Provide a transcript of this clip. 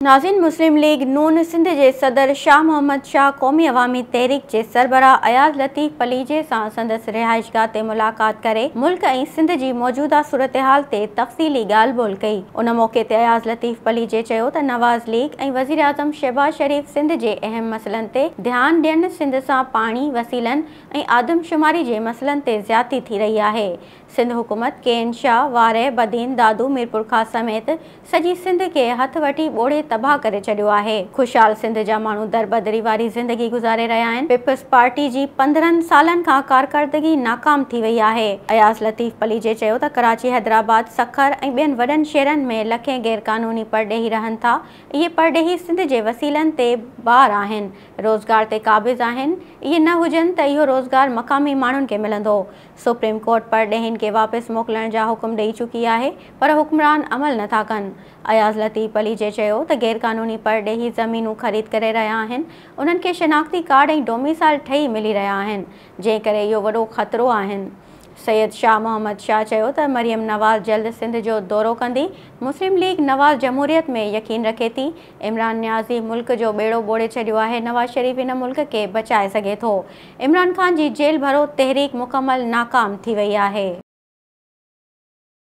ناظرين مسلم ليگ نون سنڌ جي صدر شاهه محمد شاهه قومي عوامي تحريڪ جي سربراهه اياز لطيف پليجي سان سندس رهائشگاهه تي ملاقات ڪري ملڪ ۽ سنڌ جي موجوده صورتحال تي تفصيلي ڳالهه ٻولهه ڪئي. ان موقعي تي اياز لطيف پليجي چيو ته نواز ليگ ۽ وزيراعظم شهباز شريف سنڌ جي اهم مسئلن تي ڌيان ڏين، سنڌ سان پاڻي، وسيلن ۽ آدمشماري جي مسئلن تي زيادتي ٿي رهي آهي. سنڌ حڪومت ڪين شاهه، وارهه، بدين، دادو، ميرپورخاص سميت سڄي سنڌ کي هٿ وٺي ٻوڙي تباهه ڪري ڇڏيو آهي. خوشحال سنڌ جا ماڻهو دربدري واري زندگي گذاري رهيا آهن. پيپلز پارٽي جي 15 سالن کان ڪارڪردگي ناڪام ٿي وئي آهي. اياز لطيف پليجي چيو ته ڪراچي، حيدرآباد، سکر ۽ ٻين وڏن شهرن ۾ لکين غيرقانوني پرڏيهي رهن ٿا، اهي پرڏيهي سنڌ جي وسيلن تي بار آهن، روزگار تي قابض آهن، اهي نه هجن ته اهو روزگار مقامي ماڻهن کي ملندو. سپريم ڪورٽ پرڏيهين کي واپس موڪلڻ جا حڪم ڏئي چڪي آهي پر حڪمران عمل نٿا ڪن. اياز لطيف پليجي چيو ته غيرقانوني پرڏيهي زمينون خريد ڪري رهيا آهن، انهن کي شناختي ڪارڊ ۽ ڊوميسائل ٺهي ملي رهيا آهن، جنهن ڪري اهو وڏو خطرو آهن. سيد شاهه محمد شاهه چيو ته مريم نواز جلد سنڌ جو دورو ڪندي، مسلم ليگ نواز جمهوريت ۾ يقين رکي ٿي، عمران نيازي ملڪ جو ٻيڙو ٻوڙي ڇڏيو آهي، نواز شريف هن ملڪ کي بچائي سگهي ٿو. عمران خان جي جيل ڀرو تحريڪ مڪمل ناڪام ٿي وئي آهي.